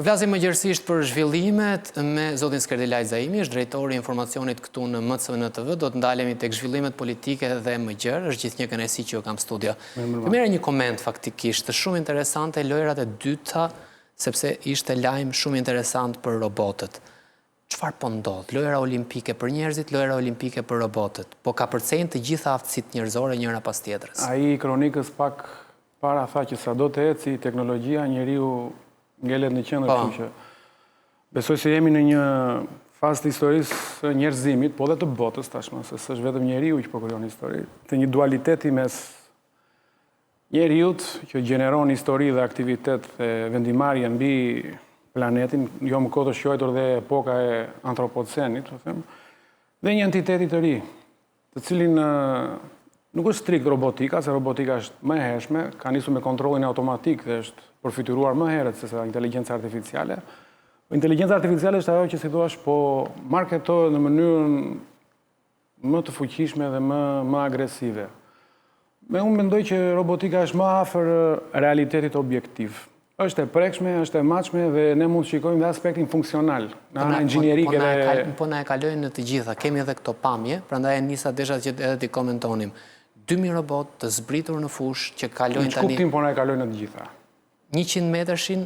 Do flasim më gjerësisht për zhvillimet me zotin Skerdilajd Zaimi, është drejtori i informacionit këtu në MCN TV. Do të ndalemi tek zhvillimet politike dhe më gjerë. Është gjithnjë kënaqësi që ju kam në studio. Të merrja një koment faktikisht, shumë interesante lojërat e dyta, sepse ishte lajm shumë interesant për robotët. Çfarë po ndodh? Lojëra olimpike për njerëzit, lojëra olimpike për robotët. Po kapërcejnë të gjitha aftësitë njerëzore njëra pas tjetrës. Ai i kronikës pak para tha që sado të eci teknologjia, njeriu ngelet në qendër, kështu që besoj se jemi në një fazë të historisë së njerëzimit, po dhe të botës tashmë, se s'është vetëm njeriu që po krijon histori, të një dualiteti mes njeriut që gjeneron histori dhe aktivitet dhe vendimmarrje mbi planetin, jo më kot është quajtur dhe epoka e antropocenit, po them, dhe një entiteti të ri, të cilin nuk është strikt robotika, se robotika është më e hershme, ka nisur me kontrollin automatik dhe është përfytyruar më herët sesa inteligjenca artificiale. Inteligjenca artificiale është ajo që si thua po marketohet në mënyrën më të fuqishme dhe më më agresive. Me unë mendoj që robotika është më afër realitetit objektiv. Është e prekshme, është e matshme dhe ne mund të shikojmë dhe aspektin funksional, në anën inxhinierike po, po, po na e kalojnë në të gjitha. Kemi edhe këto pamje, prandaj e nisa desha që edhe t'i komentonim. 2000 robotë të zbritur në fushë që kalojnë tani. Në ç'kuptim po na e kalojnë në të gjitha? 100 metërshin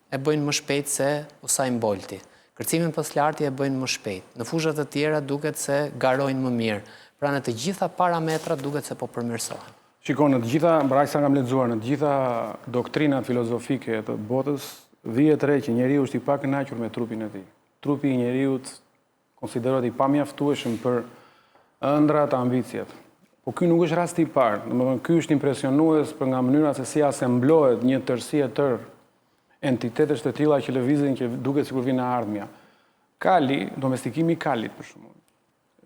e bëjnë më shpejt se Usain Bolti. Kërcimin për së larti e bëjnë më shpejt. Në fusha të tjera duket se garojnë më mirë. Pra në të gjitha parametrat duket se po përmirësohen. Shiko, në të gjitha, për aq sa kam lexuar, në të gjitha doktrinat filozofike të botës, vihet re që njeriu është i pakënaqur me trupin e tij. Trupi i njeriut konsiderohet i pamjaftueshëm për ëndrrat, ambiciet. Po ky nuk është rasti i parë, domethënë ky është impresionues për nga mënyra se si asemblohet një tërësi e tërë entitetesh të tilla që lëvizin që duket sikur vijnë nga e ardhmja. Kali, domestikimi i kalit për shembull,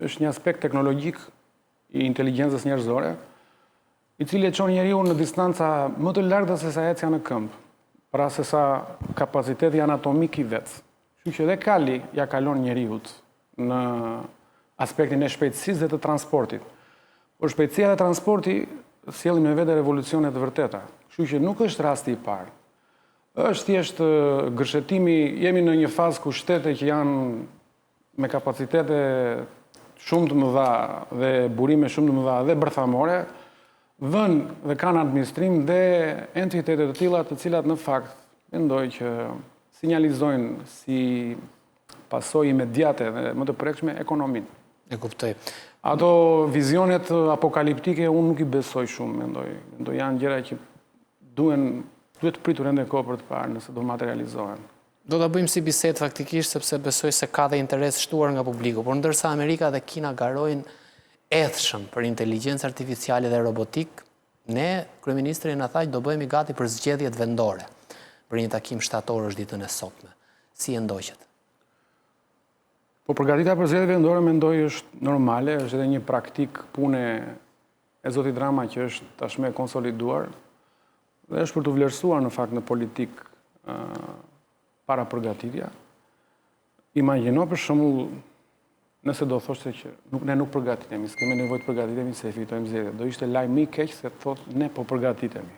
është një aspekt teknologjik i inteligjencës njerëzore, i cili e çon njeriun në distanca më të largëta se sa ecja në këmbë, pra se sa kapaciteti anatomik i vet. Kështu që edhe kali ia kalon njeriut në aspektin e shpejtësisë dhe të transportit. Por shpejtësia dhe transporti sjellin me vete revolucione të vërteta. Kështu që nuk është rasti i parë. Është thjesht gërshetimi, jemi në një fazë ku shtete që janë me kapacitete shumë të mëdha dhe burime shumë të mëdha dhe bërthamore, vënë dhe kanë administrim dhe entitete të tilla të cilat në fakt mendoj që sinjalizojnë si pasojë imediate dhe më të prekshme ekonominë. E kuptoj. Ato vizionet apokaliptike unë nuk i besoj shumë, mendoj. Mendoj janë gjëra që duhen duhet pritur ende kohë për të parë nëse do materializohen. Do ta bëjmë si bisedë faktikisht sepse besoj se ka dhe interes shtuar nga publiku, por ndërsa Amerika dhe Kina garojnë ethshëm për inteligjencë artificiale dhe robotikë, ne, kryeministri na tha që do bëhemi gati për zgjedhjet vendore, për një takim shtatë-orësh ditën e sotme. Si e ndoqët? Po përgatitja për zgjedhjet vendore mendoj është normale, është edhe një praktikë pune e zotit Rama që është tashmë e konsoliduar dhe është për t'u vlerësuar në fakt në politikë parapërgatitja. Imagjino për shembull nëse do thoshte që nuk ne nuk përgatitemi, s'kemi nevojë të përgatitemi se i fitojmë zgjedhjet. Do ishte lajm më i keq se të thotë ne po përgatitemi.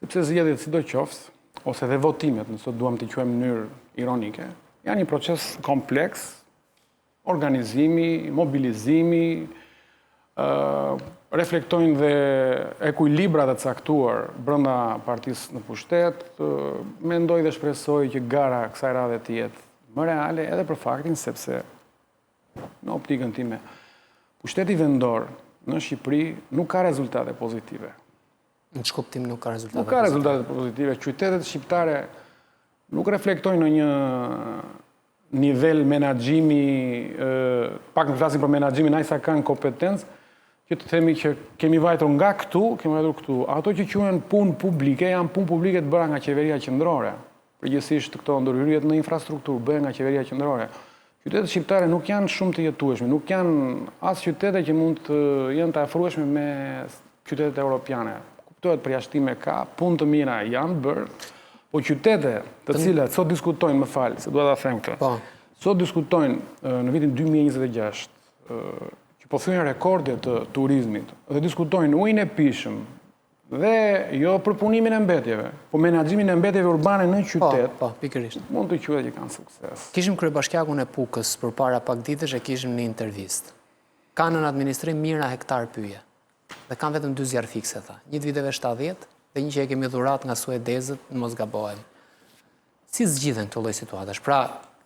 Sepse zgjedhjet sido qoftë, ose dhe votimet, nëse duam t'i quajmë në mënyrë ironike, janë një proces kompleks organizimi, mobilizimi, reflektojnë dhe ekuilibra të caktuar brenda partisë në pushtet, mendoj dhe shpresoj që gara kësaj radhe të jetë më reale edhe për faktin sepse në optikën time pushteti vendor në Shqipëri nuk ka rezultate pozitive. Në ç'kuptim nuk ka rezultate pozitive? Nuk ka rezultate pozitive. Qytetet shqiptare nuk reflektojnë në një nivel menaxhimi, pak në flasim për menaxhimin, aq sa kanë kompetencë, që të themi që kemi vajtur nga këtu, kemi vajtur këtu. Ato që quhen punë publike, janë punë publike të bëra nga qeveria qendrore. Përgjithësisht këto ndërhyrjet në infrastrukturë bëhen nga qeveria qendrore. Qytetet shqiptare nuk janë shumë të jetueshme, nuk janë as qytete që mund të jenë të afrueshme me qytetet europiane. Kuptohet përjashtime ka, punë të mira janë bërë, po qytete të cilat sot diskutojnë, më fal, se dua ta them këtë. Po. Sot diskutojnë në vitin 2026 që po thyejnë rekorde të turizmit dhe diskutojnë ujin e pijshëm. Dhe jo përpunimin e mbetjeve, po menaxhimin e mbetjeve urbane në po, qytet. Po, po, pikërisht. Mund të quhet që kanë sukses. Kishim kryebashkiakun e Pukës përpara pak ditësh e kishim në intervistë. Kanë nën administrim mijëra hektar pyje. Dhe kanë vetëm dy zjarrfikëse, tha. Një të viteve 70 dhe një që e kemi dhuratë nga suedezët, në mos gabohem. Si zgjidhen këto lloj situatash? Pra,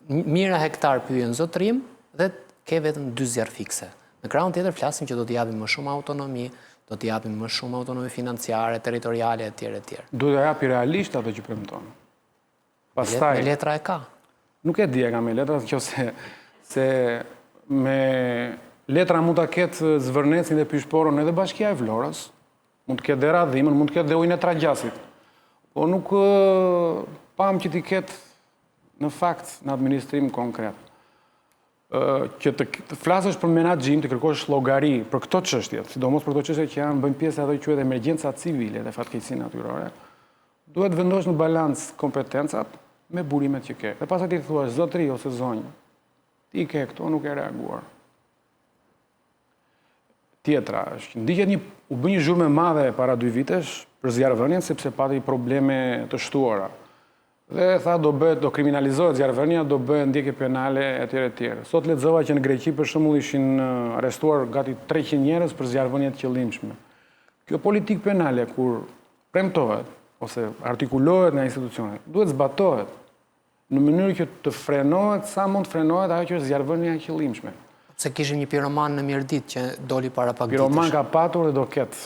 mijëra hektar pyje në zotërim dhe ke vetëm dy zjarrfikëse. Në krahun tjetër flasim që do t'i japim më shumë autonomi, do t'i japim më shumë autonomi financiare, territoriale etj etj. Duhet ta japi realisht ato që premton. Pastaj me letra e ka. Nuk e di e ka me letra, nëse se me letra mund ta ketë Zvërnecin dhe Pishë Poron edhe Bashkia e Vlorës, Mund të ketë dhe Radhimën, mund të ketë dhe ujin e Tragjasit. Po nuk pamë që t'i ketë në fakt në administrim konkret. Që të, të flasësh për menaxhim, të kërkosh llogari për këto çështje, sidomos për këto çështje që janë bëjnë pjesë ato që quhet emergjenca civile dhe fatkeqësi natyrore, duhet të vendosh në balancë kompetencat me burimet që ke. Dhe pastaj t'i thuash zotëri ose zonjë, ti ke këto nuk ke reaguar. Tjetra është, ndiqet një, u bë një zhurmë e madhe para dy vitesh për zjarrvënien sepse pati probleme të shtuara. Dhe tha do bëhet, do kriminalizohet zjarrvënia, do bëhet ndjekje penale etj etj. Sot lexova që në Greqi për shembull ishin arrestuar gati 300 njerëz për zjarrvënie të qëllimshme. Kjo politikë penale kur premtohet ose artikulohet nga institucionet, duhet zbatohet. Në mënyrë që të frenohet sa mund të frenohet ajo që është zjarrvënia e qëllimshme. Se kishim një piroman në Mirditë që doli para pak ditësh. Piroman ka patur dhe do ketë.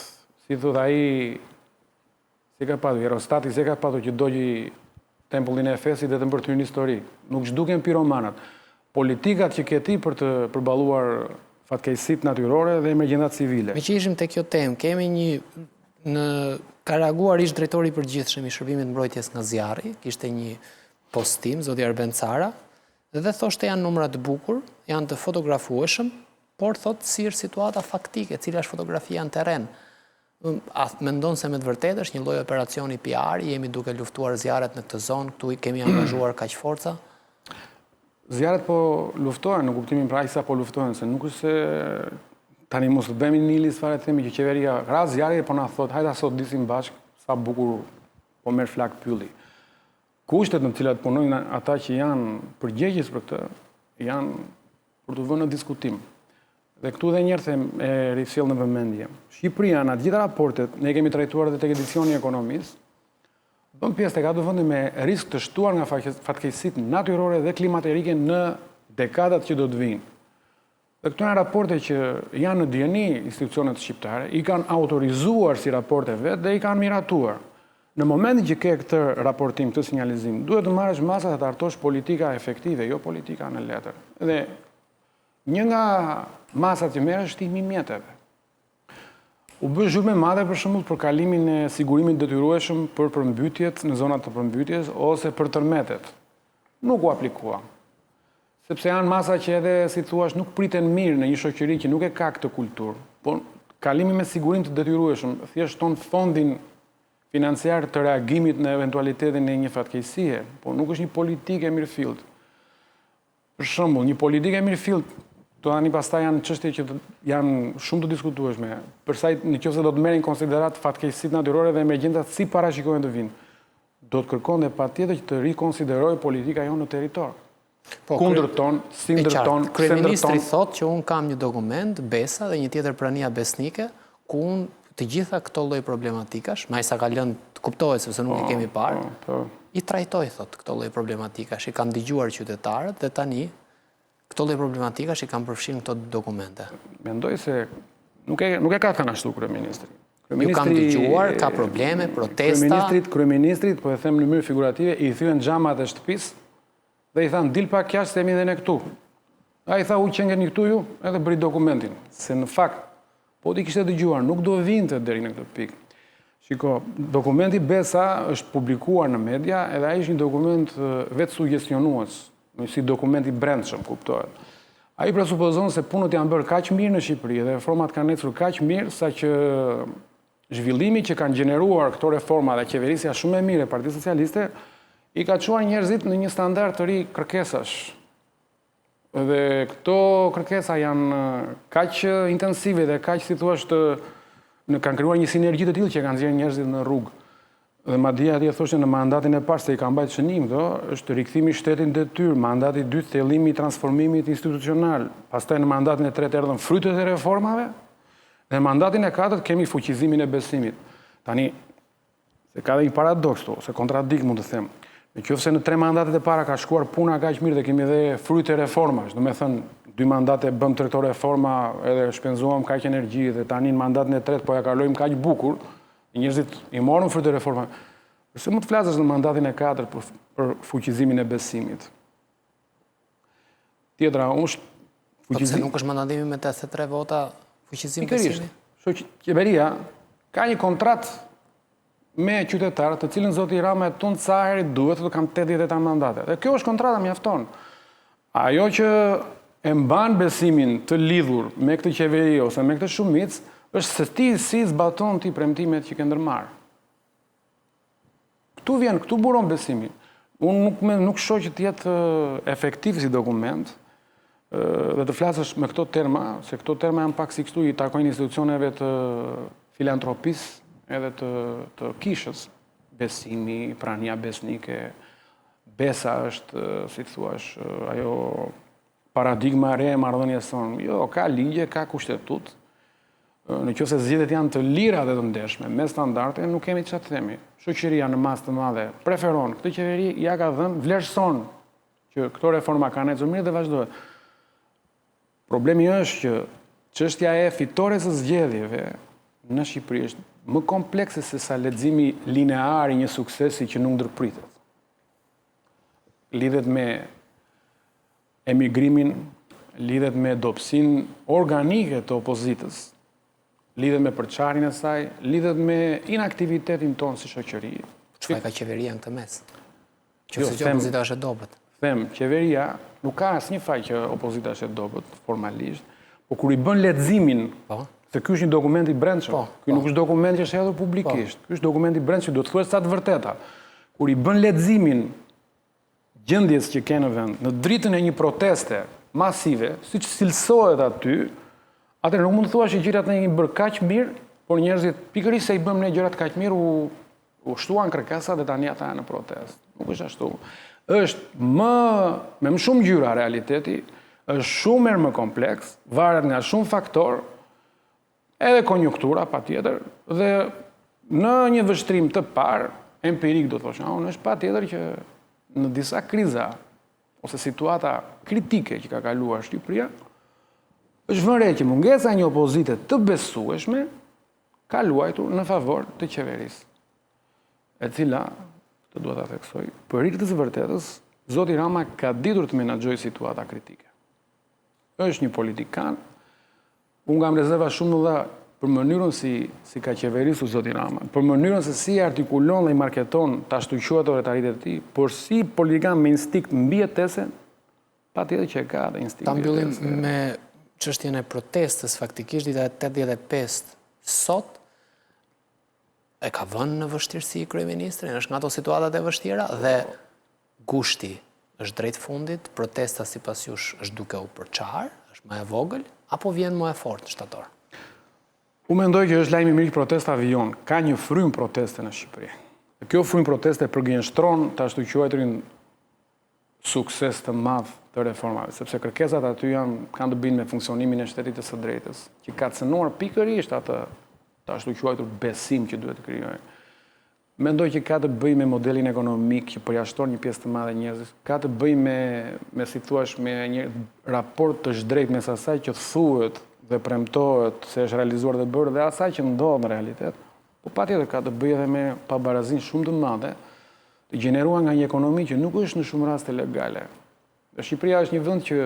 Si thotë ai, si ka patur, Herostati si ka patur që dogji tempullin e Efesit dhe të për të hyrë në histori. Nuk zhduken piromanët. Politikat që ke ti për të përballuar fatkeqësitë natyrore dhe emergjencat civile. Meqë ishim te kjo temë, kemi një në ka reaguar ish drejtori i përgjithshëm i shërbimit të mbrojtjes nga zjarri, kishte një postim, zoti Arben Cara, dhe thoshte janë numra të bukur, janë të fotografueshëm, por thotë si është situata faktike, cila është fotografia në terren. A mendon se me të vërtetë është një lloj operacioni PR, jemi duke luftuar zjarret në këtë zonë, këtu i kemi angazhuar kaq forca? Zjarret po luftohen, në kuptimin pra aq sa po luftohen, se nuk është se tani mos të bëhemi nihilist fare të themi që qeveria ra zjarri e po na thotë, hajde ta sodisim bashkë sa bukur po merr flakë pylli. Kushtet në të cilat punojnë ata që janë përgjegjës për këtë janë për t'u vënë në diskutim. Dhe këtu dhe njëherë them e risjell në vëmendje. Shqipëria në të gjitha raportet, ne kemi trajtuar edhe tek edicioni i ekonomisë, bën pjesë tek ato vende me risk të shtuar nga fatkeqësitë natyrore dhe klimaterike në dekadat që do të vijnë. Dhe këto janë raporte që janë në dijeni institucionet shqiptare, i kanë autorizuar si raporte vetë dhe i kanë miratuar. Në momentin që ke këtë raportim, këtë sinjalizim, duhet të marrësh masa dhe të hartosh politika efektive, jo politika në letër. Dhe një nga masat që merr është shtimi i mjeteve. U bë zhurmë e madhe për shembull për kalimin e sigurimit të detyrueshëm për përmbytjet në zonat të përmbytjes ose për tërmetet. Nuk u aplikua. Sepse janë masa që edhe, si thua, nuk priten mirë në një shoqëri që nuk e ka këtë kulturë. Po kalimi me sigurim të detyrueshëm thjesht shton fondin financiar të reagimit në eventualitetin e një fatkeqësie, po nuk është një politikë e mirëfilltë. Për shembull, një politikë e mirëfilltë, këto tani pastaj janë çështje që janë shumë të diskutueshme. Për sa i në qoftë se do të merren në konsideratë fatkeqësitë natyrore dhe emergjencat si parashikohen të vijnë, do të kërkonte patjetër që të rikonsiderohej politika jonë në territor. Po, Ku ndërton, si ndërton, pse ndërton. Kryeministri thotë që unë kam një dokument, Besa dhe një tjetër prania besnike, ku unë të gjitha këto lloj problematikash, me aq sa ka lënë të kuptohet sepse nuk i po, kemi parë, po, po. i trajtoj thotë këto lloj problematikash, i kam dëgjuar qytetarët dhe tani këto lloj problematikash i kam përfshirë në këto dokumente. Mendoj se nuk e nuk e ka thënë ashtu kryeministri. Ju kam dëgjuar, ka probleme, protesta. Kryeministrit, kryeministrit, po e them në mënyrë figurative, i thyen xhamat e shtëpisë Dhe i thanë, dil pak jashtë se jemi dhe ne këtu. Ai tha, u qenkeni këtu ju, edhe bëri dokumentin. Se në fakt, po t'i kishte dëgjuar, nuk do vinte deri në këtë pikë. Shiko, dokumenti Besa është publikuar në media, edhe ai është një dokument vetësugjestionues, si dokument i brendshëm, kuptohet. Ai presupozon se punët janë bërë kaq mirë në Shqipëri dhe reformat kanë ecur kaq mirë saqë Zhvillimi që kanë gjeneruar këto reforma dhe qeverisja shumë e mirë e Partisë Socialiste i ka çuar njerëzit në një standard të ri kërkesash. Dhe këto kërkesa janë kaq intensive dhe kaq si thua të Në kanë krijuar një sinergji të tillë që kanë nxjerrë njerëzit në rrugë. Dhe madje atje thoshte në mandatin e parë se i kam mbajt shënim, do, është rikthimi i shtetit në detyrë, mandati i dytë thellimi i transformimit institucional, pastaj në mandatin e tretë erdhën frytet e reformave, dhe në mandatin e katërt kemi fuqizimin e besimit. Tani, Se ka dhe një paradoks këtu, ose kontradiktë mund të them. Në qoftë se në tre mandatet e para ka shkuar puna kaq mirë dhe kemi dhe fryte reformash, domethënë, dy mandate bëmë tre këto reforma edhe shpenzuam kaq energji dhe tani në mandatin e tretë po ja kalojmë kaq bukur, njerëzit i morën frytet e reformave. Përse mund të flasësh në mandatin e katërt për, për fuqizimin e besimit? Tjetra, është po fuqizim... Po nuk është mandatimi me 83 vota fuqizim besimi? Pikërisht, qeveria ka një kontratë me qytetarët, të cilën zoti Rama e tund sa herë i duhet, thotë kam 83 mandate. Dhe kjo është kontrata mjafton. Ajo që e mban besimin të lidhur me këtë qeveri ose me këtë shumicë, është se ti si zbaton ti premtimet që ke ndërmarrë. Këtu vjen, këtu buron besimi. Unë nuk me nuk shoh që të jetë efektiv si dokument dhe të flasësh me këto terma, se këto terma janë pak si kështu i takojnë institucioneve të filantropisë edhe të të kishës. Besimi, prania besnike, besa është, si të thuash, ajo paradigma e re e marrëdhënies sonë. Jo, ka ligje, ka kushtetutë. Në qoftë se zgjedhjet janë të lira dhe të ndershme, me standarde, nuk kemi çfarë të themi. Shoqëria në masë të madhe preferon këtë qeveri, ia ka dhënë, vlerëson që këto reforma kanë ecur mirë dhe vazhdohet. Problemi është që çështja e fitores së zgjedhjeve në Shqipëri është më komplekse se sa leximi linear i një suksesi që nuk ndërpritet. Lidhet me emigrimin, lidhet me dobësinë organike të opozitës, lidhet me përçarjen e saj, lidhet me inaktivitetin tonë si shoqëri. Çfarë ka qeveria në këtë mes? Që jo, se opozita është e dobët. Them, qeveria nuk ka asnjë faj që opozita është e dobët, formalisht, po kur i bën leximin, po. se ky është një dokument i brendshëm, po, ky nuk po. është dokument që është hedhur publikisht, ky është dokument i brendshëm, do të thuhet sa të vërteta. Kur i bën leximin gjendjes që ke në vend, në dritën e një proteste masive, siç cilësohet aty, atëherë nuk mund të thuash që gjërat ne i kemi bërë kaq mirë, por njerëzit pikërisht se i bëmë ne gjërat kaq mirë u u shtuan kërkesat dhe tani ata janë në protestë. Nuk është ashtu. Është më me më shumë ngjyra realiteti, është shumë herë më kompleks, varet nga shumë faktorë, Edhe konjunktura, patjetër, dhe në një vështrim të parë, empirik do thosha unë, është patjetër që në disa kriza ose situata kritike që ka kaluar Shqipëria, është vënë re që mungesa e një opozite të besueshme ka luajtur në favor të qeverisë, e cila, këtë dua ta theksoj, për hir të së vërtetës, zoti Rama ka ditur të menaxhojë situata kritike. Është një politikan Unë kam rezerva shumë të mëdha për mënyrën si si ka qeverisur zoti Rama, për mënyrën se si artikulon dhe i marketon të ashtuquajturat arritjet e tij, por si politikan me instinkt mbijetese, patjetër që e ka atë instinkt. Ta mbyllim me çështjen e protestës, faktikisht dita e 85 sot e ka vënë në vështirësi kryeministrin, është nga ato situatat e vështira dhe Gushti është drejt fundit, protesta sipas jush është duke u përçarë, është më e vogël, apo vjen më e fortë në shtator? Unë mendoj që është lajm i mirë që protesta vijon. Ka një frymë proteste në Shqipëri. Dhe kjo frymë proteste përgënjeshtron të ashtuquajturin sukses të madh të reformave, sepse kërkesat aty janë kanë të bëjnë me funksionimin e shtetit të së drejtës, që ka cënuar pikërisht atë të ashtuquajtur besim që duhet të krijojë. Mendoj që ka të bëjë me modelin ekonomik që përjashton një pjesë të madhe njerëzish, ka të bëjë me, me si thuash, me një raport të zhdrejtë mes asaj që thuhet dhe premtohet se është realizuar dhe bërë dhe asaj që ndodh në realitet. Po patjetër ka të bëjë edhe me pabarazinë shumë të madhe, të gjeneruar nga një ekonomi që nuk është në shumë raste legale. Dhe Shqipëria është një vend që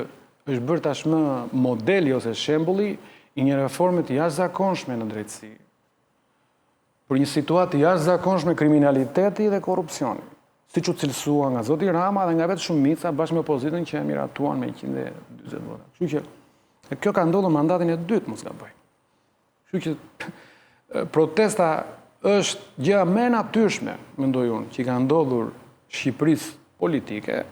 është bërë tashmë modeli ose shembulli i një reforme të jashtëzakonshme në drejtësi. Për një situatë të jashtëzakonshme kriminaliteti dhe korrupsioni, siç u cilësua nga zoti Rama dhe nga vetë shumica bashkë me opozitën që e miratuan me 140 vota. Kështu që kjo ka ndodhur mandatin e dytë, mos gaboj. Kështu që protesta është gjëja më e natyrshme, mendoj unë, që i ka ndodhur Shqipërisë politike,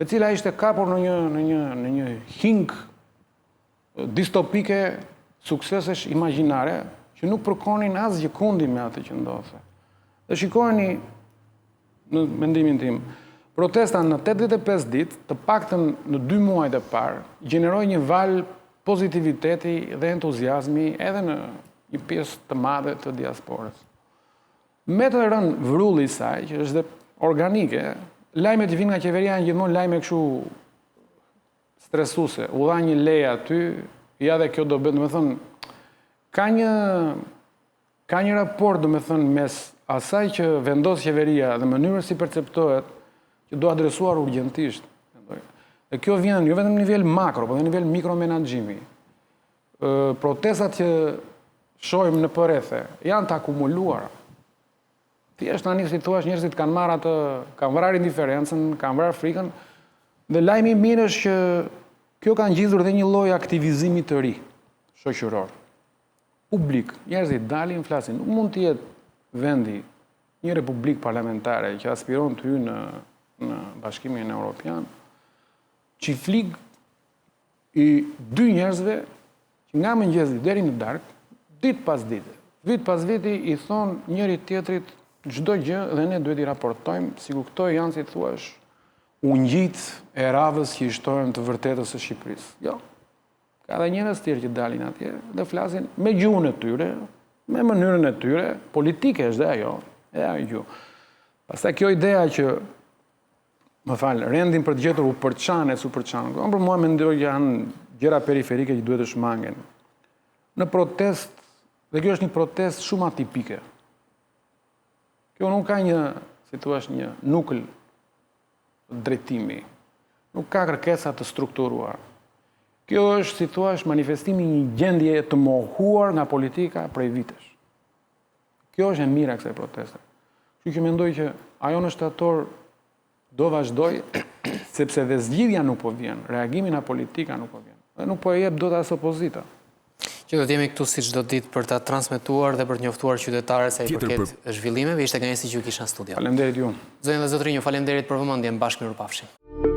e cila ishte kapur në një në një në një hinkë distopike suksesesh imagjinare. që nuk përkonin asgjëkundi me atë që ndodhte. Dhe shikojeni në mendimin tim, protesta në 85 ditë, të paktën në dy muajt e parë, gjeneroi një valë pozitiviteti dhe entuziazmi edhe në një pjesë të madhe të diasporës. Me të rënë vrulli i saj, që është dhe organike, lajmet që vijnë nga qeveria janë gjithmonë lajme kështu stresuese. U dha një leje aty, ja dhe kjo do bëhet, domethënë, ka një ka një raport, domethënë, mes asaj që vendos qeveria dhe mënyrës si perceptohet, që do adresuar urgjentisht. Mendoj. Dhe kjo vjen jo vetëm në nivel makro, por edhe në nivel mikromenaxhimi. Protestat që shohim nëpër rrethe janë të akumuluara. Thjesht tani si thua njerëzit kanë marrë atë, kanë vrarë indiferencën, kanë vrarë frikën. Dhe lajmi i mirë është që kjo ka ngjizur dhe një lloj aktivizimi të ri shoqëror. Publik, njerëzit dalin, flasin. Nuk mund të jetë vendi një republikë parlamentare që aspiron të hyjë në në Bashkimin Evropian, çiflig i dy njerëzve që nga mëngjesi deri në darkë, ditë pas dite, vit pas viti i thonë njëri tjetrit çdo gjë dhe ne duhet i raportojmë sikur këto janë si thuash ungjijtë e radhës që i shtohen të vërtetës së Shqipërisë. Jo. Ka dhe njerëz tjerë që dalin atje dhe flasin me gjuhën e tyre, me mënyrën e tyre, politike është dhe ajo, e ajo gjuhë. Pastaj kjo idea që Më fal, rendin për të gjetur u përçan e s'u përçan. Unë për mua mendoj që janë gjëra periferike që duhet të shmangen. Në protestë, dhe kjo është një protestë shumë atipike. Kjo nuk ka një, si thua, një nukël drejtimi. Nuk ka kërkesa të strukturuar. Kjo është, si thua, manifestimi i një gjendje të mohuar nga politika prej vitesh. Kjo është e mira e kësaj proteste. Kështu që mendoj që ajo në shtator do vazhdojë, sepse dhe zgjidhja nuk po vjen, reagimi nga politika nuk po vjen. Dhe nuk po e jep dot as opozita. Që do të jemi këtu si çdo ditë për ta transmetuar dhe për të njoftuar qytetarët sa i përket zhvillimeve, ishte kënaqësi që ju kisha në studio. Faleminderit ju. Zonja dhe zotërinj, faleminderit për vëmendjen, bashkë mirupafshim.